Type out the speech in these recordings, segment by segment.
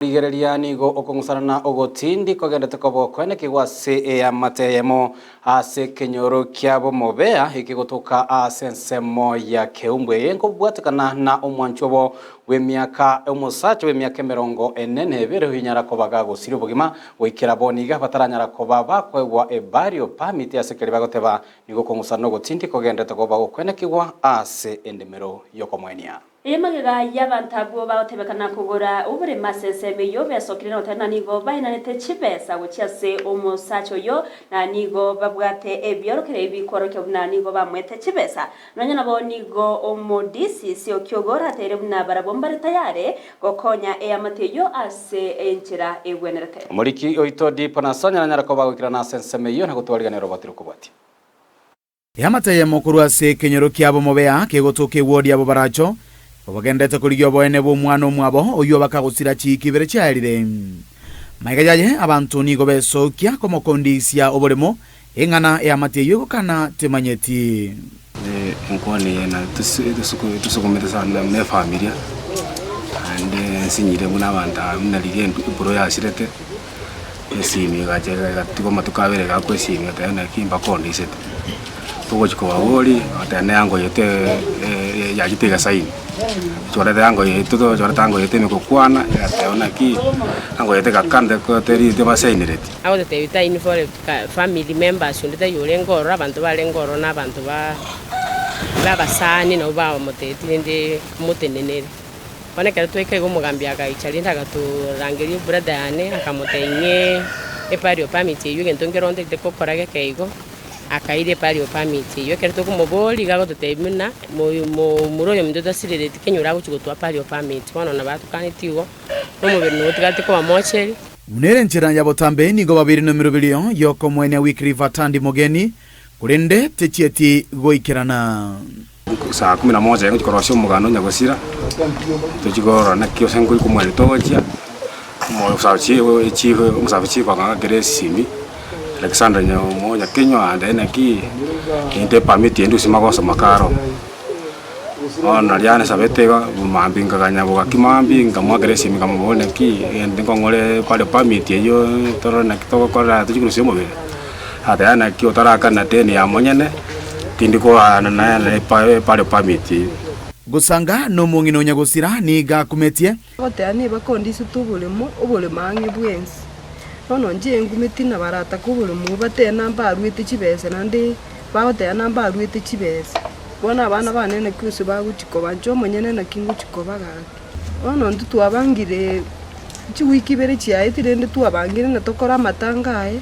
Rigereria nigo okong'usana na ogotindi kogendete koba okoenekigwa ase eamate eyemo ase ekenyoro kia Bomobea ekegotoka ase ensemo ya Keumbu eye nkobwatekana na omwanchwa obo bw'emiaka omosacha bw'emiaka emerongo ene na ebere oyonyara koba gagosiria obogima goikera bono iga bataranyara koba bakoegwa ebario permit ase keria bagoteba nigo okong'usana na ogotindi kogendete koba gokoenekigwa ase endemero y'okomoenia. Eye magega y'abanto abwo bagotebekana kogora oboremo ase ensemo eyio besokire na goteba ng'a nigo baenanete chibesa gochia ase omosacha oyio, na nigo babwate ebiorokererio bikworokia buna nigo bamoete chibesa. Nonya nabo nigo omodisisi o Kiogo orateire buna barabwo mbare tayare gokonya eamate eyio ase enchera egwenerete. Omoriki oito Dipo Nasonya nanyare koba agoikerana ase ensemo eyio na gotwariganera obotiru kobwatia. Eamate eyemo korwa ase ekenyoro kiabo mobea kegotoka ewodi yabo baracho, kobagenderete korigia oboene bw'omwana omwabo oyio bakagosira chiiki ibere chiaerire. Magega yaye abanto nigo besokia komokondisia oboremo, eng'ana eamate eyio egokana temanyeti. Enkwana eye etusukumete sana buna efamilia, naende nsinyire buna abanto aba buna riria eburo yasirete. Esimi egacha egatiga amatuko abere egakwa esimi egateba naki mbakondisete, togochi kobaboria bagateba ne ango yaito yachete egasaini, chwarete ango yaito chwarete ango yaito ime gokwana egateba naki ango yaito egakana teri tebasainereti. Agototebia ta involved ka family members onde taiyo orenge ororo abanto barenge ororo na abanto ba abasani nabwo bamotebetie rende motenenere. Bono ekero twaika iga omogambi agaicha rende agatorangeria ebrother yane akamotebia ing'ee eburial permit eywo egento nkere ontagete gokora geke igo, akaira eburial permit eywo. Ekero tokomoboria iga agototebia buna momura oyominto tasirereti kenyoro agochia gotoa burial permit. Bono nabo atokanetie igo, na omobere nigo otigarete koba mocheri. Buna ere enchera ya botambe nigo babeire nemeroberio y'okomoenia Wycliffe Atandi Mogeni, korende techieti goikerana. Saa kumi na moja ngochia korosia omoganda onya gosira, tochie korora naki gose nkoika omweri togochia, omosacha chief akang'akera esimi, Alexander Nyakenywa ande naki, ninte epermit ende gose magoso makaro. Bono naria nasabete iga, mambia nkaganya bogaki mambia nkamoakera esimi nkamoboria naki, egento nkong'ore pare permit eywo torore naki togokora tochie korusia omobere. Agateba naki otarakana deni ya monyene, tindi koaana naye pare permit eywo. Gosanga nomong'ina o nyagosira nigo akumetie. Goteba nibakondisete oboremo, oboremo ang'e bwensi. Bono inche ngumeti na baratake oboremo obwo batebe na mbaruete chibesa naende bagoteba na mbaruete chibesa. Bono abana bane naki gose bagochia koba, inche omonyene naki ngochia koba gaki. Bono intwe twabangire chiwiki ibere chiaetire rende twabangire ng'a tokore amatanga aye,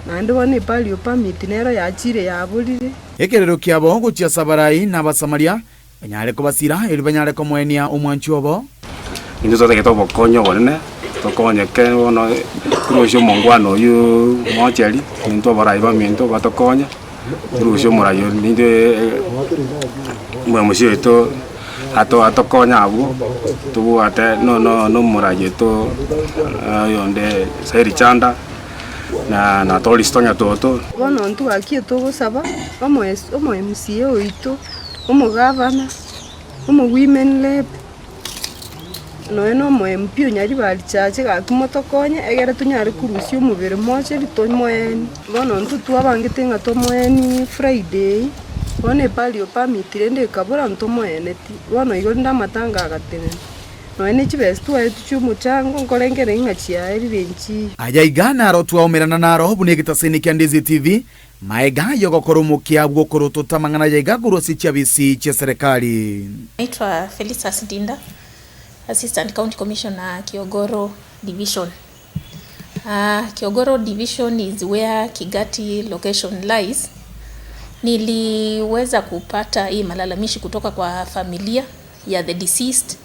naende bono eburial permit nero yachire yaborire. Ekerero kiabo gochia ase abarai na Abasamaria, banyare kobasira, erio banyare komoenia omwanchi obo. Intwe twatagete obokonyi obonene, tokonyeke bono torusie omongwana oywo mocheri, intwe abarai baminto batokonye, torusie omorai oria nintwe omomusia oito ato atokonye abwo, tobwate no no na omorai oito oyonde Sairi Chanda, na na Toristo Nyatoto. Bono intwe gaki togosaba omoes omo MCA oito, omogavana, omo women rep, nonya na omo MP o Nyaribari Chache gaki motokonye egere tonyare korusia omobere mocheri tomoeni. Bono intwe twabangete ng'a tomoenie Friday, bono eburial permit rende ekabora ntomoeneti, bono igo rende amatanga agatenena. Nonya ne chibesa twaetwe chi'omochango nkorengereria ng'a chiaerire nchiyo. Aya iga naro twaomerana naro buna egetaseni kia Ndizi TV, Maega y'ogokora omokia bw'okorotota amang'ana ayaiga korwa ase chiabisi chi'eserekari. Naitwa Felistus Ndinda, Assistant County Commissioner Kiogoro Division. Kiogoro Division is where Kigati location lies. Niliweza kupata hii malalamishi kutoka kwa familia ya the deceased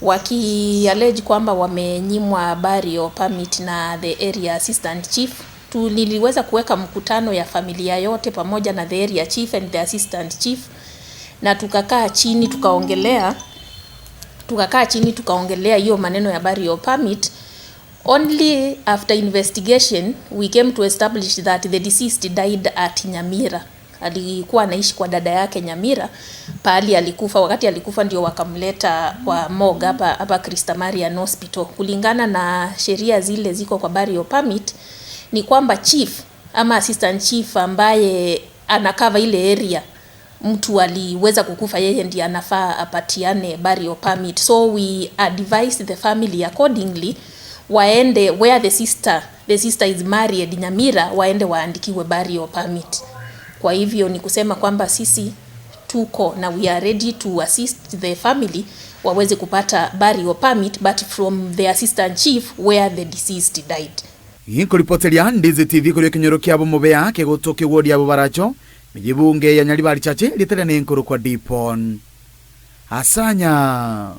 waki allege kwamba wamenyimwa burial permit na the area assistant chief. Niliweza kuweka mkutano ya familia yote pamoja na the area chief and the assistant chief na tukakaa chini tukaongelea tukakaa chini tukaongelea hiyo maneno ya burial permit. Only after investigation we came to establish that the deceased died at Nyamira. Alikuwa anaishi kwa dada yake Nyamira pahali alikufa. Wakati alikufa ndio wakamleta kwa morgue hapa hapa Christa Marian Hospital. Kulingana na sheria zile ziko kwa burial permit ni kwamba chief ama assistant chief ambaye anacover ile area mtu aliweza kukufa, yeye ndiye anafaa apatiane burial permit. So we advise the family accordingly waende where the sister is married Nyamira, waende waandikiwe burial permit. Kwa hivyo ni kusema kwamba sisi tuko na we are ready to assist the family waweze kupata burial permit but from the assistant chief where the deceased died. Nkoripoteria Ndizi TV kuri ekenyoro kiabo mobea kegotoka ewodi yabo baracho mejibunge ya Nyaribari Chache rietera ne enkoro kwa Dipon Asanya.